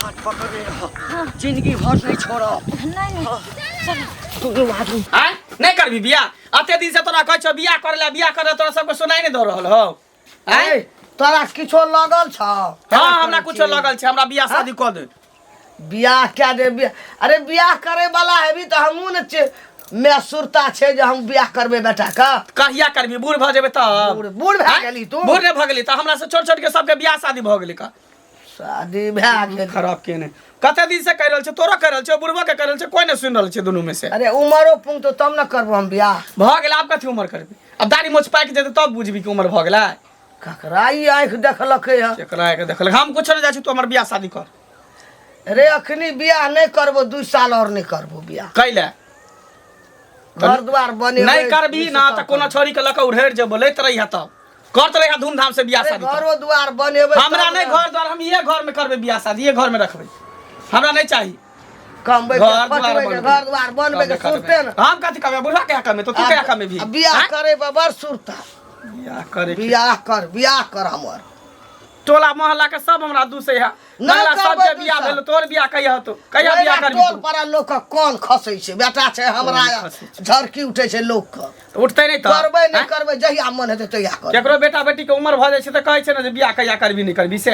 हाथ पकड़ने रह जिंदगी भर नहीं छोड़ब। नहीं नहीं, चलो। दुनू आदमी। आँय, नहीं करबी बियाह? अते दिन से तोरा कहै छौ बियाह करे ला, बियाह करे, तोरा सबके सुनाई नहीं दऽ रहल हौ? आँय? ए, तोरा किछो लगल छौ? हाँ, हमरा कुछो लगल छै। हमरा बियाह शादी कऽ दे। बियाह क्या दे बियाह? अरे बियाह करे वाला हेबी तऽ हमहूँ ने छै मैं सुरता छै जे हम बियाह करबै बेटा के। कहिया करबी? बूढ़ भऽ जेबै तब? बूढ़ बूढ़ भए आँय? गेली तू? बूढ़ नहि भऽ गेली तऽ हमरा से छोट छोट के सबके बियाह शादी भऽ गेलै का। शादी भए गेल। खराब केने कते दिन से कहि रहल छै, तोरो कहि रहल छै, बुढ़बो के कहि रहल छै, कोई नहि सुनि रहल छै दुनू में से। अरे उमरो पुंगतो तब ने करबो हम बियाह। भऽ गेल, आब कथी उमर करबी? आब दाढ़ी मोछ पाकि जेतै तब बुझबी कि उमर भऽ गेलै। ककरा ई आँखि देखलकै हँ? केकरा आँखि देखलकै? हम कुछो नहि जाइ छी, तू हमर बियाह शादी कर। रे अखनी बियाह नहि करबो, 2 साल और नहि करबो बियाह। कैले? घर द्वार बने नहि करबी ना तऽ कोनो छोरी के लऽ कऽ उड़ेर जेबो, लैत रहिहे, तब करत रहिहे धूमधाम से बियाह शादी। घरो द्वार बनेबै। हमरा तब नहि ने। घर द्वार, हम इहे घर में करबै बियाह शादी, इहे घर में रखबै, हमरा नहि चाही। कमबै के, घर द्वार पटबै के, बनबै। घर द्वार बनबै के करबै। सुरते ने। हम कथी कहबै? बुढ़ा कहिया कमे तो तू कहिया कमे भी? आ बियाह आँय? करे पर बड़ सुरता। बियाह करे के। बियाह कर, बियाह कर हमर। टोला मोहल्ला के सब हमरा दूसै है। नहि मोहल्ला करबै सबके दूसै। बियाह भेल, तोर बियाह कहिया होतो? कहिया बियाह ओहिना करबी टोल तू? पर लोक के कोन खसै छै, बेटा छै हमरा। कोन खसै छै? झरकी उठै छै लोक के। तऽ उठतै नहि तऽ? करबै नहि आँय? करबै, जहिया मन हेतै तहिया करबै। केकरो बेटा बेटी के उम्र भऽ जाइ छै तऽ कहै छै ने जे बियाह कहिया करबी, नहि करबी, से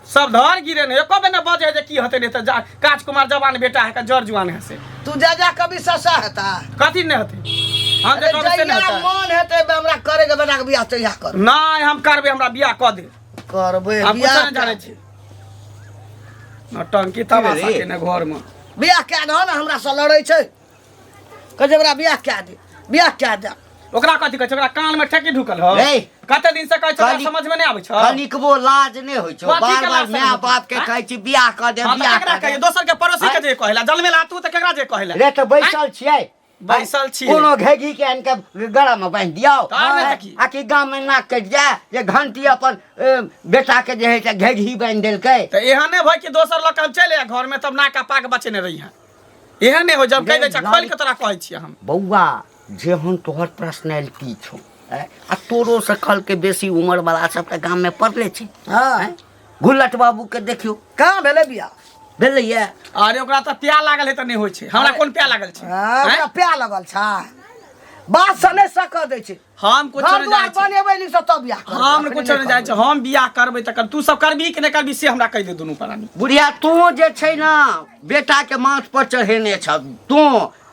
सब धर गिरे ने एको बेर ने बजे है जे की होतै। नहि तऽ जा काज कुमार जवान बेटा है, जर जुआन है से। तू जा जा कभी ससा हेता। कथी नहि होतै? हम जे अरे कहबै से नहि जहिया होतै? मन हेतै हमरा करे के बेटा के बियाह तहिया कर। नहि, हम करबै, हमरा बियाह कऽ दे। करबै हम कुछो बियाह। नहि जानै छी, नौटंकी तमाशा रे? केने घरमे। बियाह कए दह ने, हमरा से लड़ै छै, कहै छै हमरा बियाह कए दे, बियाह कए दे। ओकरा कथी कहै छै? ओकरा कान में ठेकी ढुकल हो। रे। कते दिन से कहै छै, ओकरा समझ में नहि आबै छौ। कनिकबो लाज नहि होइ छौ? कथी बार के बार लाज माय नहि बाप के आँय? कहै छी बियाह कऽ दे, हाँ, तऽ बियाह केकरा कऽ कहियै? दे। दोसर के पड़ोसी के जे कहला जन्मेला तू तऽ केकरा जे कहला? रे तऽ बैसल छियै? बैसल छियै। कोनो घेघी के आनि के गड़ा में बान्हि दियौ? तऽ आर नहि तऽ की? आ कि गाम में नाक कटि जाय जे घंटी अपन बेटा के जे है से घेघी बान्हि देलकै। तऽ एहन नहि भय कि दोसर लऽ कऽ हम चलि आए घर में तब नाक आ पाक बचेने रहिहे। एहन नहि हो जब कहि दै छै, खोलि कऽ तोरा कहै छियै हम। बौआ, जेहन तोहर पर्सनैलिटी छौ आँय, आ तोरो से कहलकै बेसी उमर वाला सब तऽ गाम में पड़ले छै। गुल्लट बाबू के देखियौ। कहाँ भेलै बियाह? भेलैया। अरे ओकरा तऽ प्या लागल है तऽ नहि होइ छै, हमरा कोन प्या लागल छै? हँ, ओकरा आँय? प्या लगल छै, बात से नहि सकऽ दै छै। हम कुछो घर नहि दुआर जानै छी। बनेबै नी से तब बियाह करबै। हम अखनी कुछो नहि जानै छी। हम बियाह करबै तऽ कर, तू सब करबी कि नहि करबी से हमरा कहि दे दुनू प्राणी। बुढ़िया, तू जे छै ने बेटा के माथ पर चढ़ेने छ, तू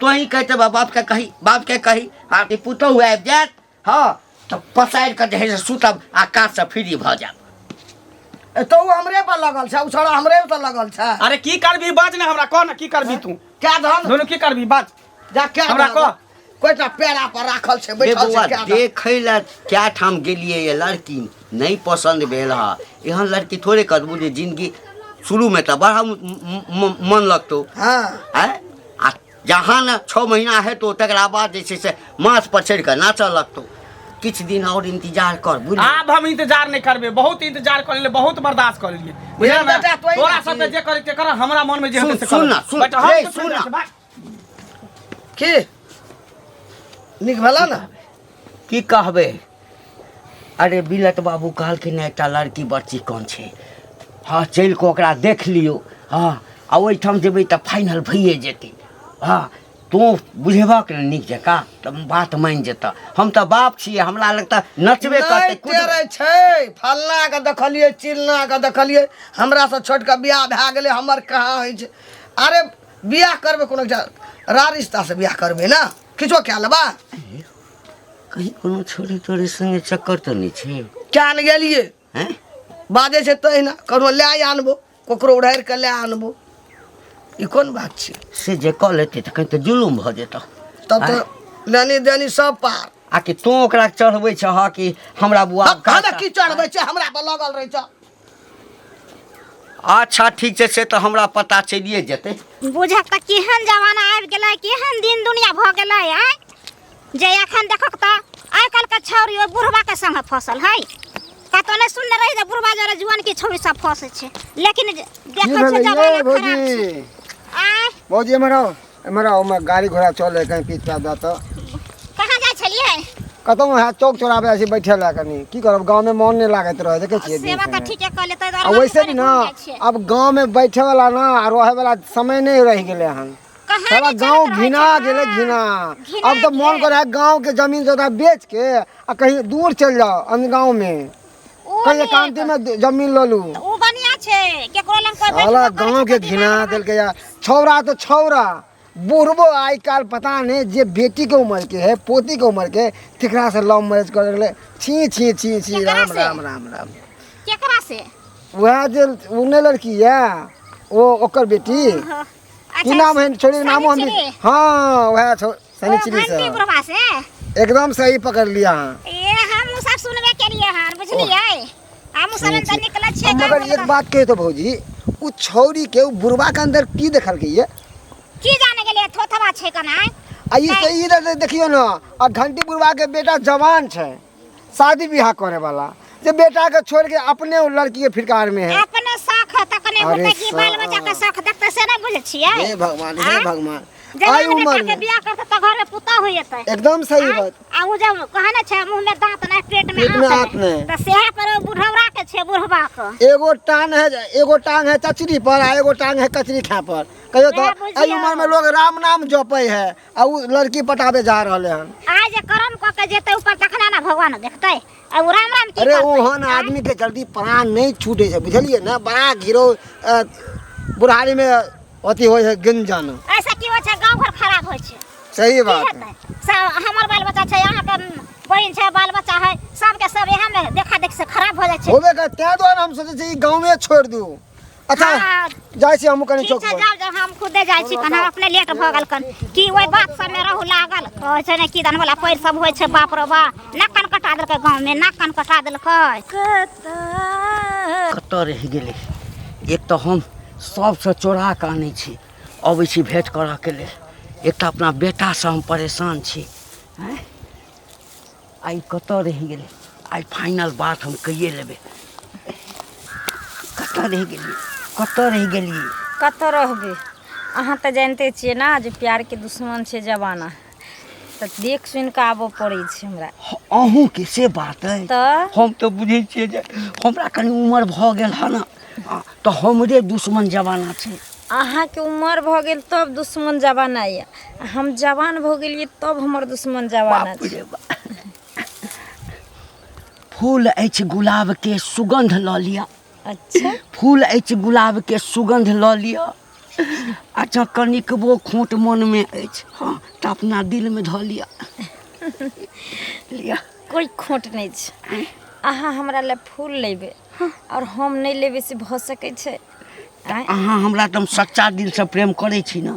तोही कहते बा बाप के कही, बाप के कही, आ ई पुतहु आबि जायत। हँ तऽ पसारि कऽ जे है से सुतब आ काजसँ फ्री भऽ जायब। ए, तो उ हमरे पर लगल छै, उ छोड़ा हमरे पर लगल छै। अरे की करबी बाज ने, हमरा कह ने की करबी तू? क्या धन दुनू की करबी बाज। जा क्या हमरा धन? कह। कोइटा पेड़ा पर राखल छै, रे बैठल बौआ, छै, क्या धन? देखै लए कए ठाम गेलियै ये, लड़की नहि पसन्द भेल हँ। एहन लड़की थोड़े करबू जे जिंदगी शुरूमे तऽ बड़ा मन लगतौ। आँय, आ जहाँ ने 6 महीना हेतौ तकरा बाद जे छै से माथ पर चढ़ि कऽ नाचऽ लगतौ। किछु दिन आओर इंतजार कर, बुझली? आब हम इंतजार नहि करबै, बहुत इंतजार कर लेलियै, बहुत बर्दाश्त कर लेलियै, बुझलियै ने? बेटा, तोही तोरा ना सबके छी। जे करे के कर, हमरा मन में जे सुन, हेतै से सुन करब। ना, सुन, बेटा, हम रे, कुछ सुन नहि ना। जानै छी, बाय। की नीक भेला ने? की कहबै, अरे बिलट बाबू कहलखिन एकटा लड़की बड़ चिकन छै, हँ, चलि कऽ ओकरा देख लियौ। हँ, आ ओहिठाम जेबै तऽ फाइनल भइए जेतै। हँ, तू बुझेबहक ने नीक जकाँ तऽ बात मानि जेतऽ। हम तऽ बाप छियै, हमरा लग तऽ नचबे करतै नहि कुदबै। टेरै छै, फल्लाँ के देखलियै, चिल्लाँ के देखलियै, हमरा से छोटके बियाह भए गेलै, हमर कहाँ होइ छै? अरे बियाह करबै कोनो रा रिश्ता से बियाह करबै ने, किछो कए लेबा। कहीं कोनो छोरी तोरी संगे चक्कर तऽ नहि छै? क्या ने गेलियै। हैं? बाजै छै तहिना, ककरो लए आनबो, ककरो उड़ारि कऽ लए आनबो, ई कोन बात छै? से जे कऽ लेतै तऽ कहीं तऽ जुलुम भऽ जेतऽ। तब तऽ लेनी देनी सब पार। आ कि तू ओकरा चढ़बै छह कि हमरा बुआ? हमरा की चढ़बै छै? हमरा पर लगल रहै छै। अच्छा ठीक छै, से तऽ हमरा पता चलिए जेतै। बुझक तऽ केहन जमाना आबि गेलै, केहन दिन दुनिया भऽ गेलै आँय, जे एखन देखक तऽ आइ काल्हिके छौरी ओहि बुढ़बाके संगे फसल है। कतौ नहि सुनने रही जे बुढ़बा जरे जुआन की छौरी सब फंसै छै, लेकिन की देखै छै भेलै जमाना ये खराब भौजी? छै आँय। भौजी, एम्हर आउ, एम्हर आउ, ओहिमे गाड़ी घोड़ा चलै, कहीं पीट पाट दऽ तऽ। कहाँ जाइ छलियै? कतौ वएह चौक चौराहा जाइ छी बैठे लए कनी की करब गाँवमे मोन नहि लागैत रहै देखै छियै से बात तऽ ठीके कहलियै ताहि आ दुआरे वैसे हमहूँ भी कनि ना घुमि जाइ छियै आब गाँवमे बैठे वाला ना आ रहे वाला समय नहि रहि गेलै हन कहाँ सारा नहि गाँव चलैत रहै घिना छै, गेलै हँ। घिना घिना आब तऽ मोन गेल। करै है गाँव के जमीन जोता बेच के आ कहीं दूर चलि जाओ अन्य गाँव में ओ कहीं नीक। एकांती में जमीन लऽ लू तऽ ओ बढ़िआँ छै केकरो लग कोइ साला बैठबो करै गाँव छै के तऽ घिना दिमाग देलकै यार छौड़ा तऽ छौड़ा बुढ़बो आइ काल्हि पता नहि जे बेटीके उम्रके है पोतीके उम्रके तकरा से लव मैरिज कर गेलै छी छी छी छी केकरा राम से? राम राम राम केकरा से वएह जे ओ नहि लड़की यऽ ओ ओकर बेटी ओहो। की नाम है छोड़ी नामो हम शनिचरी? हाँ वएह छौ शनिचरी ओ घंटी से बुढ़वा से एकदम सही पकड़ लिया अहाँ ए हम उ सब सुनबे केलिए हन बुझलियै हम सब तऽ निकलै छियै मगर गाँव एक बात कहे तो भौजी उ छौरी के उ बुढ़वा के अंदर की देखलकै ये की जाने गेलियै थोथबा छै कना आ ई से ई देखियौ ने आ घंटी बुढ़वा के बेटा जवान छै शादी बियाह करे वाला जे बेटा के छोड़ के अपने उ लड़की के फिरकार में है अपने शौख तकने अरे होतै कि बाल बच्चा के शौख देखतै से नहि बुझै छियै हे भगवान हे आँय? भगवान आई जवान उम्र बेटा के में बियाह करतै तऽ घर में पुतहु हो जेतै एकदम सही आँय? बात आ उ जब कहे ने छै मुँह में दांत नहि पेट में पेट में आंत आंत नहि। तऽ सेहे पर ओ बुढ़ौरा के छै बुढ़बा के एगो टांग है एगो टांग है चचरी पर आ एगो टांग है कचरी खा पर कहियो वएह तो बुझियौ। एहि उम्र में लोग राम नाम जपै है आ उ लड़की पटाबे जा रहले हन आइ जे करम कऽ के जेतै ऊपर तखने ने भगवान देखतै आ उ राम राम की अरे करतै? ओहन आदमी के जल्दी प्राण नहीं छूटे छै बुझलियै ने बड़ा गिरो बुढ़ारी में अथी होइ है गंजन ऐसे की होइ छै गाँव घर खराब होइ छै सही की बात हेतै सब हमर बाल बच्चा छै अहाँके बहिन छै बाल बच्चा है सबके सब इएह में देखा देख से खराब हो जाइ छै होबे कर तें दुआरे हम सोचै छी गाँवे छोड़ि दू अच्छा हाँ। जाइ छी हमहूँ कनि ठीक चौक छै पर जाउ जाउ हम खुदे जाइ छी कन हम अपने लेट भऽ गेल कन की ओहि बात सबमे रहू लागल कहै छै ने की दन वाला पैर सब होइ छै बाप रे बा नाक कान कटा देलकै गाँवमे नाक कान कटा देलकै कतऽ रहि गेलै एक तऽ हम सभसँ चोरा कऽ आनै छी अबै छी भेँट करऽके लेल एक तऽ अपना बेटासँ हम परेशान छी आँय आइ कतऽ रहि गेलै आइ फाइनल बात हम कहिए लेबै कतऽ रहि गेलियै कतऽ रहि गेलियै कतऽ रहबै अहाँ तऽ जानिते छियै ने जे प्यारके दुश्मन छै जमाना तऽ देख सुनि कऽ आबऽ पड़ै छै हमरा अहूँके से बात अइ तऽ हम तऽ बुझै छियै जे हमरा कनि उमर भऽ गेल हन तऽ हमरे दुश्मन जमाना छै अहाँके उमर भऽ गेल तब दुश्मन जमाना यऽ हम जवान भऽ गेलियै तब हमर दुश्मन जमाना बाप छै रे बाप। फूल अछि गुलाबके सुगन्ध लऽ लिअ अच्छा फूल अछि गुलाबके सुगन्ध लऽ लिअ अच्छा कनिकबो खोट मनमे अछि हँ तऽ अपना दिलमे धऽ लिअ लिअ कोइ खोट नहि छै अहाँ हमरा लए फूल लेबै आओर हम नहि लेबै से भऽ सकै छै आँय? अहाँ हमरा एकदम सच्चा दिलसँ प्रेम करै छी ने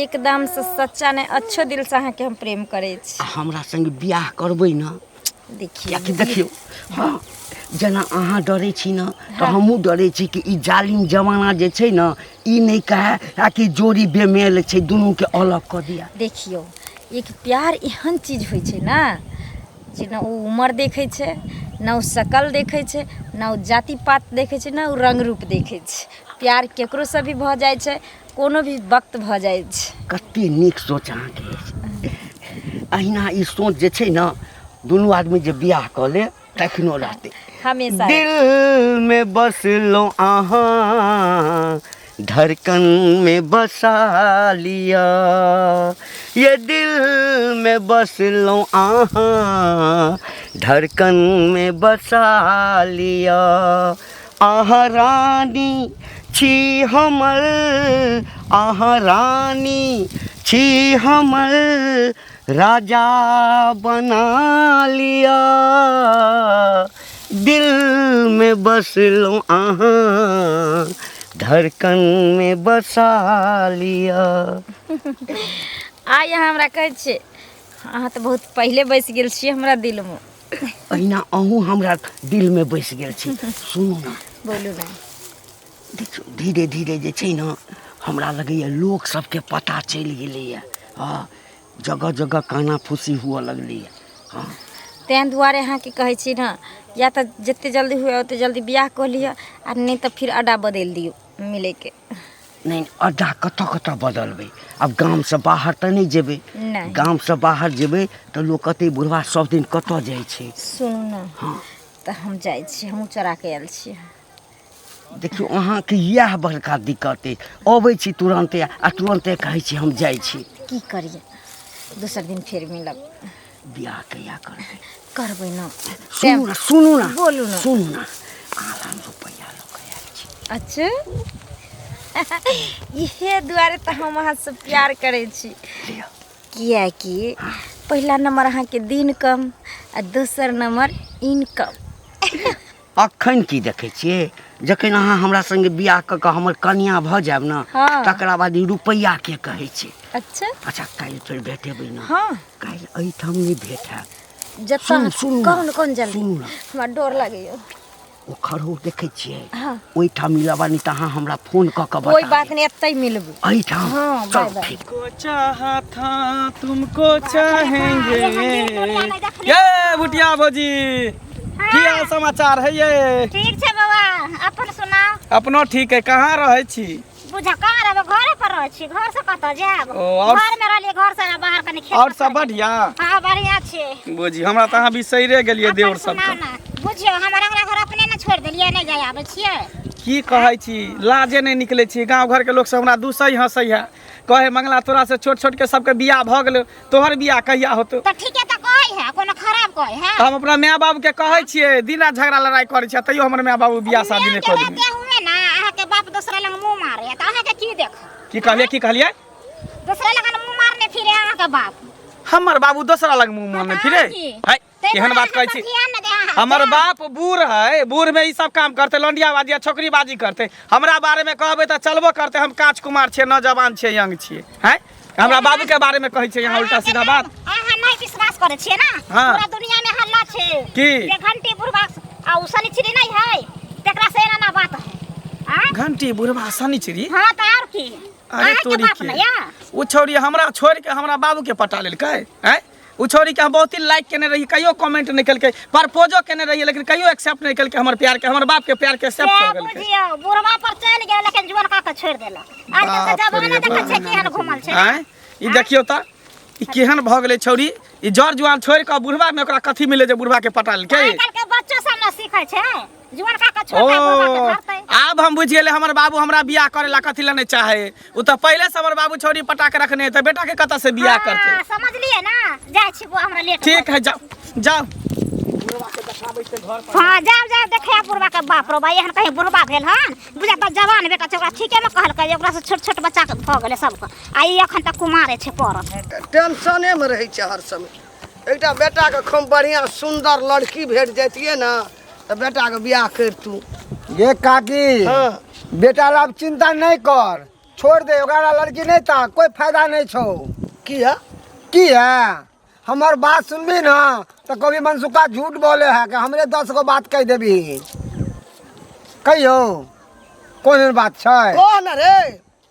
एकदम से सच्चा नहि अच्छो दिलसँ अहाँके हम प्रेम करै छी आ हमरा संग बियाह करबै ने देखियौ कियाकि देखियौ हँ जेना अहाँ डरै छी ने तऽ हमहूँ डरै छी कि ई जालिम जमाना जे छै ने ई नहि कहए आ कि जोड़ी बेमेल छै दुनूके अलग कऽ दिअ देखियौ एक प्यार एहन चीज होइ छै ने जे ने ओ उमर देखै छै ने ओ शकल देखै छै ने ओ जाति पात देखै छै ने ओ रङ्ग रूप देखै छै प्यार ककरोसँ भी भऽ जाइ छै कोनो भी वक्त भऽ जाइ छै कते नीक सोच अहाँके अछि अहिना ई सोच जे छै ने दुनू आदमी जे बियाह कऽ ले तखनो रहतै हमेशा दिल में बस लो अहाँ धड़कन में बसा लिया ये दिल में बस लो अहाँ धड़कन में बसा लिया अहाँ रानी छी हमर अहाँ रानी छी हमर राजा बना लिया दिल में बसलो अहाँ धड़कन में बसा लिया आइ अहाँ हमरा कहै छियै अहाँ तऽ बहुत पहिले बसि गेल छियै हमरा दिलमे अहिना अहूँ हमरा दिलमे बसि गेल छी सुनू ने बोलू ने देखियौ धीरे धीरे जे छै ने हमरा लगैए लोक सबके पता चलि गेलैए हँ जगह जगह काना फूसी हुअ लगलैए हँ ताहि दुआरे अहाँके कहै छी ने या तऽ जतेक जल्दी हुए ओतेक जल्दी बियाह कऽ लिअ आ नहि तऽ फिर अड्डा बदलि दियौ मिलैके नहि, अड्डा कतऽ कतऽ बदलबै? आब गामसँ बाहर तऽ नहि जेबै। नहि। गामसँ बाहर जेबै तऽ लोक कहतै बुढ़वा सब दिन कतऽ जाइ छै। सुनू ने, तऽ हम जाइ छी, हमहूँ चोरा के आयल छियै। देखियौ, अहाँके इएह बड़का दिक्कत अछि, अबै छी तुरन्ते आ तुरन्ते कहै छी हम जाइ छी। की करियै, दोसर दिन फेर मिलब। बियाह कहिया करबै? करबै ने। सुनू ने, सुनू ने। बोलू ने। सुनू ने, अहाँ रुपैआ लऽ कऽ आयल छी। अच्छा, इहे दुआरे तऽ हम अहाँसँ प्यार करै छी। लिअ। किएकि पहिला नंबर अहाँके दिन कम आ दोसर नंबर इनकम। अखन की देखै छियै, जखन अहाँ हमरा संगे बियाह कऽ कऽ हमर कनिया भऽ जायब ने, हँ। तकरा बाद ई रुपैआ के कहै छै। अच्छा। अच्छा, काल्हि फेर भेटेबै ने? हँ। काल्हि एहिठाम नहि भेट हैत। जतऽ सुनू, सुनू ने। कौन कौन जल्दी। सुनू ने। हमरा डर लागैया। ओ खरहो देखै छियै? हँ। ओहिठाम मिलब, नहि तऽ अहाँ हमरा फोन कऽ कऽ कोई बता बात देब। नहीं, एतै मिलबै। एहिठाम। हँ, चलू। Bye bye. ठीक। को चाहा था तुमको चाहेंगे। ये भुटिया भौजी, की हाल समाचार है ये? ठीक छै बौआ, अपन सुनाउ। अपनो ठीक है। कहाँ रहै छी? बुझा, कहाँ रहबै, घरे पर रहै छी, घर से कतऽ जायब? ओ, और- घर में रहलियै, घर से बाहर कनि खेत और सब पथार। बढ़िया? हँ, बढ़िया छै। बुझी, हमरा तऽ अहाँ बिसैरे गेलियै अपन देवर सबके। सुनाउ ने। बुझियौ, हमर अंगना घर अपने ने छोड़ि देलियै, नहि जाय आबै छियै। की कहै छी, लाजे नहि निकलै छी। गाँव घरके लोक सब हमरा दूसै हँसै है, कहै मंगला तोरा से छोट छोट के सबके बियाह भऽ गेलै, तोहर बियाह कहिया होतौ? तऽ ठीके तऽ कहै है, कोनो खराब कहै है? तऽ हम अपना माय बाबू के कहै छियै, दिन राति झगड़ा लड़ाइ करै छियै, तैयो हमर माय बाबू बियाह शादी नहि मायके कऽ देने। रहते हुए ना अहाँके बाप दोसरा लग मुँह मारे तऽ अहाँके की देख? की कहलियै, की कहलियै? दोसरा लग मुँह मारने फिरे अहाँके बाप। हमर बाबू दोसरा लग मुँह मारने फिरे? की? है, ताहि एहन दुआरे बात कहै अहाँ छी? पर ध्यान नहि दे अहाँ। हमर जाउ। बाप बूढ़ है, बूढ़ में ई सब काम करते, लौंडियाबाजी आ छोकरीबाजी करते। हमरा बारे में कहबै तऽ चलबो करते। हम काच कुमार छियै, नौजवान छियै, यंग छियै। हैं, हमरा बाबू के बारे में कहै छियै यहाँ उल्टा सीधा बात? अहाँ नहि विश्वास करै छियै ना? हाँ। पूरा दुनिया में हल्ला छै। की? जे घंटी बुढ़वा आ उ शनिचरी नहीं है, तकरा से एना ना बात है आँ? घंटी बुढ़वा शनिचरी? हाँ, तऽ आर की। अरे अहाँके तोरी बाप के ने या ओ छौरी हमरा छोड़ि के हमरा बाबू के पटा लेलकै। हैं, ओ छौरी के हम बहुत ही लाइक केने रही, कहियो कमेंट नहि केलकै। प्रपोजो केने रहियै, लेकिन कहियो एक्सेप्ट नहि केलकै हमर प्यार के। हमर बाप के प्यार के एक्सेप्ट से कर गेलकै। बुझियौ, बुढ़वा पर चलि गेल, लेकिन जुअनका के छोड़ि देलक। आजकल के बाप रे जमाना देखै बाप। छै केहन घुमल छै। आँय, ई देखियौ तऽ ई केहन भऽ गेलै छौरी। ई जर जुआन छोड़ि कऽ बुढ़वा में ओकरा कथी मिले जे बुढ़वा के पटा लेलकै? आइ काल्हि के बच्चो सब ने सीखै छै, जुअनका के ओ छोड़ि कऽ बुढ़वा के धरतै। आब हम बुझि गेलै हमर बाबू हमरा बियाह करे ला कथी ला नहि चाहे। ओ तऽ पहिले से हमर बाबू छौरी पटा के रखने है, तऽ बेटा के कतऽ से बियाह करतै? हाँ, समझलियै ना? जाइ छी बौआ, हमरा लेट। ठीक है, जाओ जाओ। हाँ, जाओ जाओ, देखे बुढ़वा के। बाप रो बा, एहन कहीं बुढ़वा भेल हन? बुझा तऽ जवान बेटा छै ओकरा, ठीके में कहलकै जे ओकरा से छोट छोट बच्चा के भऽ गेलै सबके, आ ई एखन तक कुमारे छै पड़ल। टेंशनेमे रहै छै हर समय। एकटा बेटाके खूब बढ़िआँ सुन्दर लड़की भेट जैतियै ने तऽ बेटाके बियाह करितू। ये काकी। हाँ। बेटा ला अब चिंता नहीं कर, छोड़ दे ओकरा ला लड़की नहीं ता कोई फायदा नहीं छौ। की है? की है, हमर बात सुनबी ना तो कभी मनसुखा झूठ बोले है कि हमरे 10 गो बात कह देबी। कहियो कोन बात छै? कह ने रे,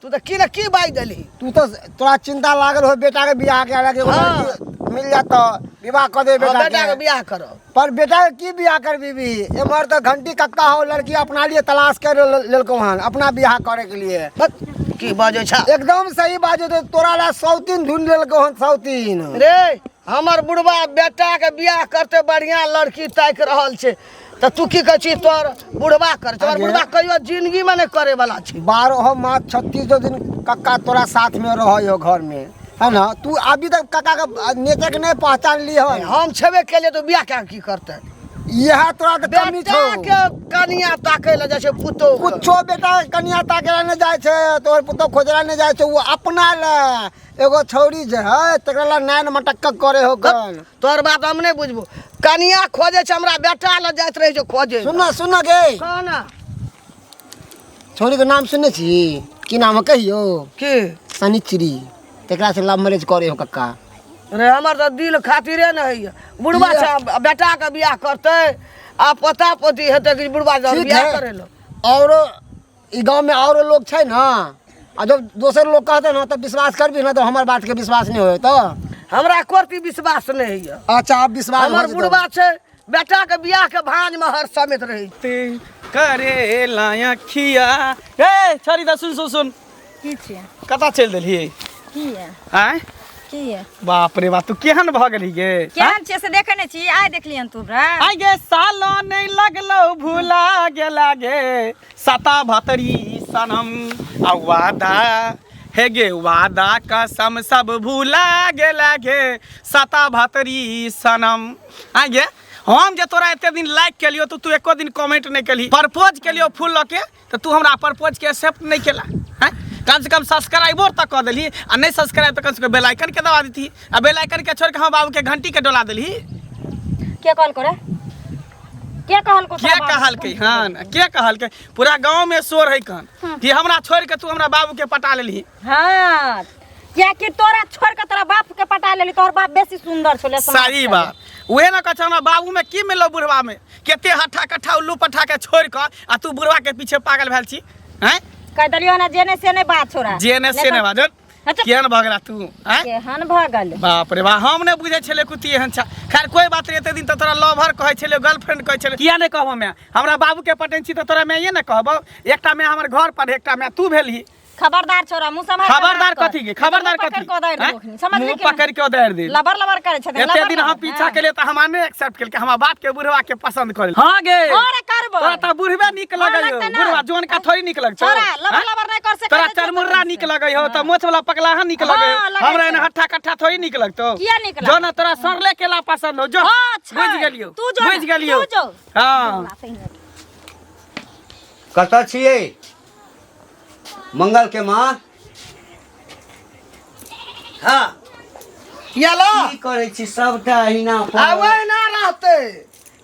तू तऽ की ने की बाजि देलही। तू तो तोरा चिंता लागल हो बेटा के बियाह के, अलग एगो हाँ। लड़की मिल जात तो विवाह कर दे। हाँ, बेटा बेटाके के बियाह करब। पर बेटा के की बियाह कर बीबी? एमहर तो घंटी कक्का हो लड़की अपना लिए तलाश कर लेलको हन अपना बियाह करे के लिए। बस, की बाजै छ? एकदम सही बाजो। तो तोरा ला सौतीन ढूंढ लेलको हन, सौतीन। रे, हमर बुढ़बा बेटाके बियाह करते, बढ़िआँ लड़की ताकि रहल छै, तऽ तू की कहै छी तोहर बुढ़बा कर? तोहर आगे। बुढ़बा कहियो जिंदगीमे नहि करे वाला छै। 12 मास 36 दिन कक्का तोरा साथ में रह हो घर में, है ना? तू अभी तक कक्का के नेचर के नहीं पहचान ली हन। हम छेबे केलिए तऽ बियाह कए की करतै? यह तोरा के कमी छौ। बेटाके कनिया ताकै लए जाइ छै पुतोहु के। कुछो बेटा के कनिया ताके ला नहीं जाइ छै, तोहर पुतोह खोजला नहीं जाइ छै। वो अपना ले एगो छौरी जे है तकरा ला नैन मटक्का करे हो गन। तोहर बात हम नहि बुझबो। कनिया खोजै छै, हमरा बेटा लए जाइत रहै छै खोजै। सुन सुन गे। कह ना। छौरी के नाम सुनने छी? की नाम है कहियो? की? शनिचरी। तकरा से लव मैरिज करे हो कक्का। रे, हमर तऽ दिल खातिरे ने होइए। बुढ़बा छै, बेटाके बियाह करतै आ पोता पोती हेतै कि बुढ़बा जब ठीक बियाह है। करै लए। औरो ई गांव में औरो लोग छै ना, आ जब दोसर लोग कहते ना तब विश्वास करबी ना, तो हमार बात के विश्वास नहीं होय तो। हमरा कोरती विश्वास नहि होइए। अच्छा, अब विश्वास हमर हो जेतौ। बुढ़बा छै, बेटाके बियाहके भाँजमे हर समेत रहै छै। ते करे लाया खिया। ए छड़ी दा, सुन सुन सुन। की छियै? कतऽ चलि देलही? की है? आँय? की है? बाप रे बाप, तू केहन भऽ गेलही गे? केहन छियै से देखै नहि छी, आइ देखलियन तू हमरा। आइ गे सालो नहि लगलो भुला गेला गे सता भतरी सनम, आ वादा हे गे वादा कसम सब भुला गेला गे सता भतरी सनम। आइ गे हम जे तोरा एते दिन लाइक केलियो तो तू एको दिन कमेंट नहीं केली, प्रपोज केलियो फूल लके तो तू हमरा प्रपोज के एक्सेप्ट नहीं केला। हैं, कम से कम सब्सक्राइबो तक कऽ देलही, आ नहीं सब्सक्राइब तऽ कम से कम बेल आइकन के दबा देती, आ बेल आइकन के छोड़ के हम बाबू के घंटी के डोला देलही। के कहल करे? के कहल को? के कहलकै? हन के कहलकै? पूरा गांव में शोर है कन कि हमरा छोड़ के तू हमरा बाबू के पटा लेलही। हाँ, कियाकि तोरा छोड़ के तोरा बाप के पटा लेली, तोहर बाप बेसी सुंदर छलै। सही बात, उहे ना कहै हमरा बाबू में की मिललो बुढ़वा में, केते हट्ठा कट्ठा उल्लू पठा के छोड़ के आ तू बुढ़वा के पीछे पागल भेल छी। हैं, कह देलियो ना, जेने से नहीं बात छोड़ा, जेने से नहीं बात। अच्छा। केहन भऽ गेला तू? आँय? केहन भऽ गेल? बाप रे बाप, हम नहि बुझै छलियै कुत्ती एहन छा। खैर कोई बात नहीं, एते दिन तऽ तोरा लवर कहै छलियै, गर्लफ्रेंड कहै छलियै, किया नहि कहबो मैं? हमरा बाबू के पटेन छी तऽ तोरा मैं ने कहबो। एकटा मैं हमर घर पर, एकटा मैं तू भेलही। खबरदार छोरा, मुंह सम्हार के खबरदार बात कर। कथी के? खबरदार मुंह पकड़ कथी? के उधारि आँय? देबो अखनी, समझली मुंह कि नहि? पकड़ के उधारि दे। लबर लबर करै छथिन, एते लबर दिन हम लबर, पीछा हाँ। केलियै तऽ हमरा नहि एक्सेप्ट केलकै, हमरा बाप के बुढ़वा के पसंद करै। हाँ गे। हाँ रे, करबो। तोरा तऽ बुढ़वे नीक हाँ, लगै लगतै ना। बुढ़वा जोन का थोड़ी नीक लगतौ। छोरा, लबर हाँ? लबर नहि कर सकै तोरा छै, छोरा चरमुर्रा तोरा नीक से। लगै हो तऽ मोछ वाला पकलाहा नीक हाँ, लगै हो, लगै हमरा छै। एना हट्ठा कट्ठा थोड़ी नीक लगतौ। किया नीक जो ना तोरा सरले केला पसंद हो जो। हाँ, छै। बुझि गेलियौ, तू जो ना, बुझि गेलियौ। तू जो। हाँ। कतऽ छियै मंगल के माँ? हाँ ये लो। की करै छी सबटा अहिना? आ वही ना रहतै,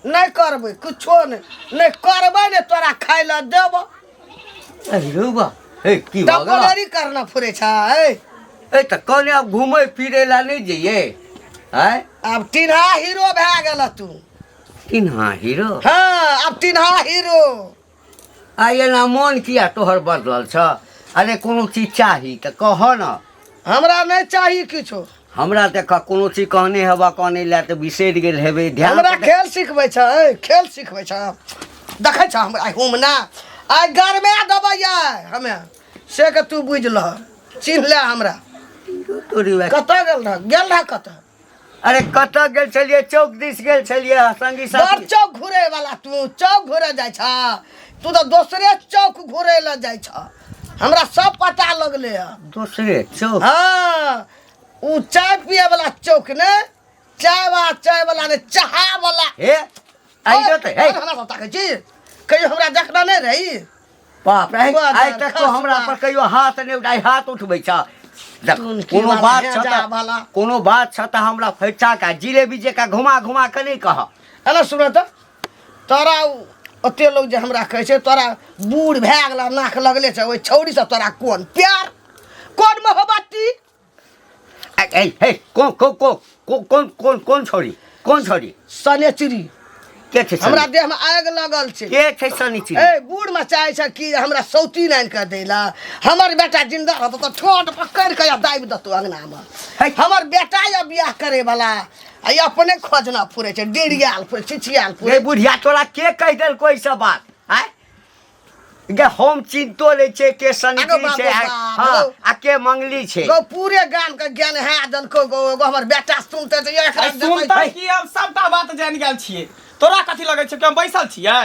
नहि करबै कुछो नहि, नहि करबै, नहि तोरा खाय लए देबो। अरे बा, हे की भऽ गेल? टेम्पोरेरी करना फुरे छै। ए तऽ कहने आब घूमै फिरै लए नहि जइयै? आँय? आब टिन्हा हीरो भए गेल तू। किन्हा हीरो? हाँ, आब टिन्हा हीरो। आ एना मोन किया तोहर बदलल छ? अरे कोनो चीज चाही तऽ कह न। हमरा नहि चाही किछो। हमरा देख, कोनो चीज कहने हेबा, कहने लए तऽ बिसरि गेल हेबै ध्यान। हमरा खेल सिखबै छै, खेल सिखबै छै। देखै छ हमरा हुम ना आइ गरमे देबै हमे से के तू बुझि लह, चिन्ह ले हमरा। तोरी वएह। कतऽ गेल रह? गेल रह कतऽ? अरे कतऽ गेल छलियै, चौक दिस गेल छलियै संगी बड़ साथी। चौक घुरे वाला तू चौक घुरे जाइ छ, तू तऽ दोसरे चौक घुरे लए जाइ छ, हमरा सब पता लगले हँ। दोसरे चौक? हाँ, उ चाय पिए वाला चौक ने, चाय वाला, चाय वाला ने, चाहा वाला। हे आइयो तऽ हे। हमरा सब ताकै छी, कहियो हमरा देखना नहि रही। बाप रे, वाह, आइ तक तो हमरा खसबा। पर कहियो हाथ नहि उठाइ, हाथ उठबै छ। देख, टुनकी कोनो वाला, बात छ हेजा तऽ वाला। कोनो बात छ तऽ हमरा फैचा का जिलेबी जकाँ घुमा घुमा के नहि कह। एना सुन तऽ, तोरा ओते लोग जे हमरा कहै छै तोरा बूढ़ भए गेला, नाक लगले छै, ओहि छौड़ी से तोरा कोन प्यार, कोन मोहब्बती? ए हे, कोन कोन कोन कोन कोन कोन छौड़ी, कोन छौड़ी? सनेचरी। के छै? हमरा देह में आगि लगल छै। के छै सनीचरी? ए बूढ़ में चाहे छै कि हमरा सौतीन आनि कऽ दै ला। हमर बेटा जिंदा रहतो तऽ ठोंठ पकड़ि कऽ दाबि देतौ अंगना में। है। हमर बेटा या बियाह करे वाला आ ई अपने खोजना फुरे छै, डेढ़ियाल फुरे, छिछियाल फुरे। रे बुढ़िया, तोरा के कहि देलको ई सब बात? आँय गे, हम चिन्तो नहि छै के आगो सनीचरी बाप छै रे आ बाप, हाँ गो। आ के मंगली छै। गो पूरे गाम के ज्ञान है देलको गो। एगो हमर बेटा सुनते तऽ एकरा आइ देखै सुनतै छै। कि हम सबटा बात जानि गेल छियै। तोरा कथी लगै छै कि हम बैसल छियै?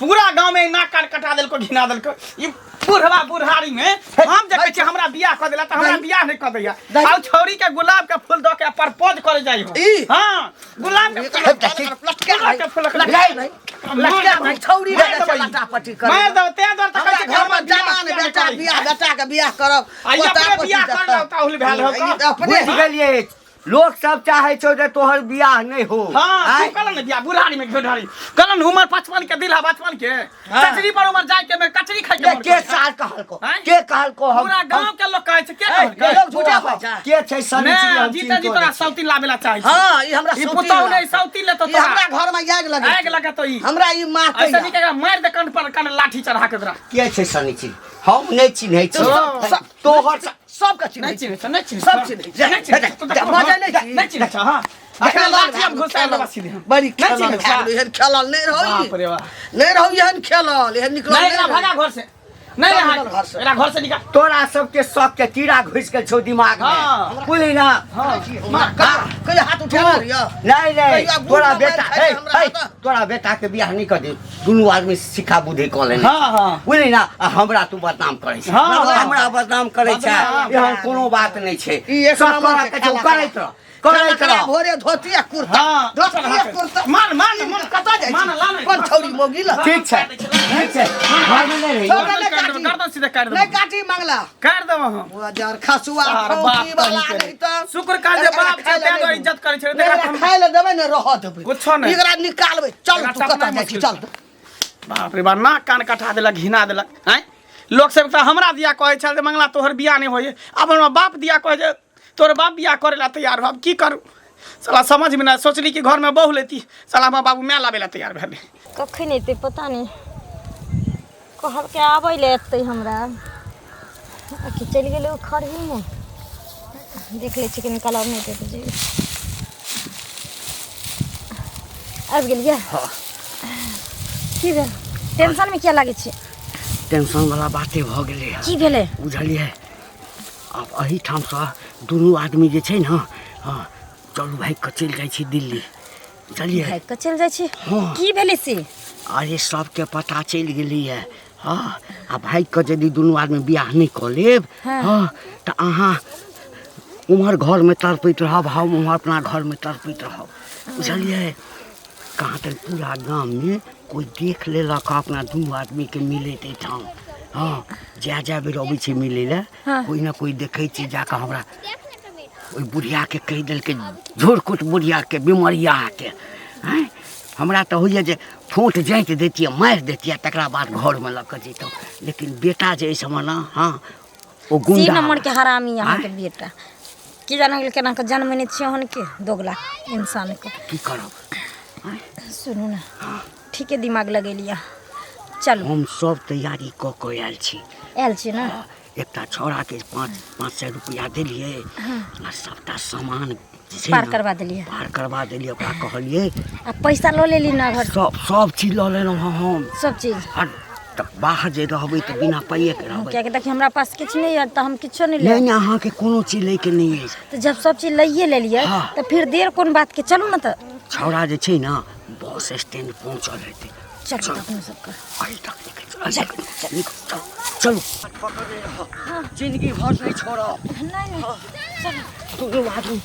पूरा गाँव में नाक कान कटा देलको, घिना देलको ई बुढ़वा बुढ़ारी में। हम जे कहै छियै हमरा बियाह कऽ देला तऽ हमरा बियाह नहि कऽ दैया। आउ छौरी के गुलाब के फूल दऽ के प्रपोज करे जाइ हो। ई? हाँ, गुलाब के फूल, लटका गुलाब के फूल लटका नहीं, लटका नहीं, छौरी मारि लगे छै देबै। लटापटी करे। मारि देबै, तें दुआरे तऽ हमरा कहै छियै कि घर हमर में बियाह जवान किया नहि बेटा करै? बियाह, बेटा के बियाह करब, आ ई पोता अपने पोती बियाह कर देखब। लौ ताहुल भेल हो ई कऽ। अपने बुझि गेलियै, लोक सब चाहे छौ जे तोहर बियाह नहि हो। हाँ, आँय? तू कहलन ने बियाह बुढ़ारी में घेढ़ारी कहलन, उमर 55 के दिल है, 55 के कचरी पर उमर जाय के में कचरी खाय के के मन के करै छै। साल कहलको? आँय? के कहलको? हम पूरा गांव के लोग कहै छै। के कहलकै? लोग झूठा कहै छै। के छै सनीचरी? ने हम जीते जी चिन्हतो तोरा नहि छियै। सौतीन लाबे ला चाहै छै। हाँ, ई हमरा ई सौतीन पुतहु ला। नहि सौतीन लेतो ई तोरा। हमरा घर में आगि लगे। आगि लगतो ई। हमरा ई मारतै। ऐसे नहीं के मारि दे कंठ पर कन लाठी चढ़ा के तोरा। के छै सनीचरी? हम नहि चिन्है छी सब- तोहर। सबके चिन्है नहि चिन्है छ, नहि चिन्है सब छ। चिन्है छै। नहि चिन्है छ। तू तऽ बजै नहि छी। नहि चिन्है छ। हाँ, अखन लाठी हम घुसा देबा सीधे। बड़ी नहि खेलल चिन्है भए छ। गेलै, एहन खेलल नहि रहौ बाप ई। रे बाप। नहि रहौ एहन खेलल, एहन निकलल नहि नहि एकरा रहौ। भगा घर से। नहीं चल अहाँ निकल घर से। एकरा घर से निकाल। तोरा सबके शक के कीड़ा घुसि गेल छौ दिमाग में। हाँ। बुझली ना? कहियो हाथ उठा लियो। नहीं नहीं, कहियो बूढ़ तोरा मोबाइल बेटा खाइ हे छै हमरा हे तऽ। तोरा बेटा के बियाह नहीं कर दे, दुनू आदमी सिखा बुद्धि कऽ लेने। हाँ हाँ बुझली ना? आ हमरा तू बदनाम करै छै। हाँ, हाँ। हमरा बदनाम करै छै, बदनाम। एहन कोनो बात नहीं छै। ई एक सब नंबर करऽ के के छौ, खाना करैत रह, करैत खाना रह। भोरे धोती आ कुर्ता, हाँ। धोती आ कुर्ता। मान मान मान। कतऽ जाइ मान, ला छी? ने। कोन छौरी मोगी लग? ठीक छै, ठीक छै, घरमे नहि रही। छोड़ नहि काटी। गर्दन सीधे काटि नहि देबो। काटी मंगला। काटि देबो हम। बुआ जार खसुआ सार फौकी बाप वाला कहीं के। नहीं तऽ। शुक्र कर जे एकरा बाप छै खाय लए तें दुआरे नहि इज्जत करै छै, देबै। एकरा एकरा हम- खाय लए देबै ने रहऽ देबै। कुछो नहि। एकरा निकालबै। चल एकरा तू टपनाइ कतऽ जाइ छी मुश्किल। चल। बाप रे बाप, नाक कान कटा देलक, घिना देलक। आँय, लोक सब तऽ हमरा दिया कहै छल जे मंगला तोहर बियाह नहि होइए, आब हमरा बाप दिया कहै जे तोहर बाप बियाह करै ला तैयार हो। आब की करू साला समझमे नहि। सोचली कि घरमे बहू लेती, साला हमरा बाबू माय लाबै ला तैयार भेलै। कखन एतै पता नहि, कहलकै आबै लए एतै हमरा, आ कि चलि गेलै ओ खरहीमे। देख लै छी कनि कलर नहि देत जे आबि गेलियै। की भेल, टेंशनमे किया लागै छी? टेंशन वाला बाते भऽ गेलै हँ। की भेलै? बुझलियै, आब एहिठामसँ दुनू आदमी जे छै ने, हँ, चलू भागि कऽ चलि जाइ छी दिल्ली, बुझलियै? भागि कऽ चलि जाइ छी? हँ। की भेलै से? अरे सबके पता चलि गेलैए। हँ, आ भागि कऽ यदि दुनू आदमी बियाह नहि कऽ लेब, हँ, तऽ अहाँ उम्हर घरमे तड़पैत रहब, हम उम्हर अपना घरमे तड़पैत रहब, बुझलियै? कहाँ तक पूरा गाममे कोइ देख लेलक अपना दुनू आदमीके मिलैत एहिठाम। हँ, जाए जाए बेर अबै छै मिलै लए, कोइ ने कोइ देखै छै, जाकऽ हमरा ओहि बुढ़ियाके कहि देलकै, झोरकुट बुढ़ियाके, बिमरियाके। आँय, हमरा तऽ होइए जे ठोँठ जाँति दैतियै, मारि दैतियै, तकरा बाद घरमे लऽ कऽ जैतहुँ, लेकिन बेटा जे एहि सबमे ने, हँ, ओ सी गुंडा नंबर के हरामी अहाँके आँय? बेटा की जाने गेल केना कऽ जन्म छियै के दोगला इंसानके। की करब? सुनू ने, ठीके दिमाग लगेलियै, चलू। हम सब तैयारी कऽ कऽ आयल छी। आयल छी ने? एकटा छौड़ाके 500 रुपैआ देलियै आ सबटा सामान जे छै पार ने, करवा देलियै। पार करवा देलियै, ओकरा कहलियै। आ पैसा लऽ लेली ना घर? सब चीज लऽ लेलहुँ हँ हम। सब चीज? आ तऽ बाहर जे रहबै तऽ बिना पाइएके रहबै। कियाकि देखियौ हमरा पास किछु नहि यऽ तऽ हम किछो नहि नहि लेब। नहि, अहाँके कोनो चीज लैके नहि अछि। तऽ जब सब चीज लैए लेलियै हाँ। तऽ फिर देर कोन बातके, चलू ने तऽ। छौड़ा जे छै ने बस स्टैंड पहुँचल हेतै। चलू तऽ अपने सबके। अरे तक निकल, चल निकल, चल चलू। पकड़ने रह, जिंदगी भर नहीं छोड़ब। नहि नहि, चलू। दुनू आदमी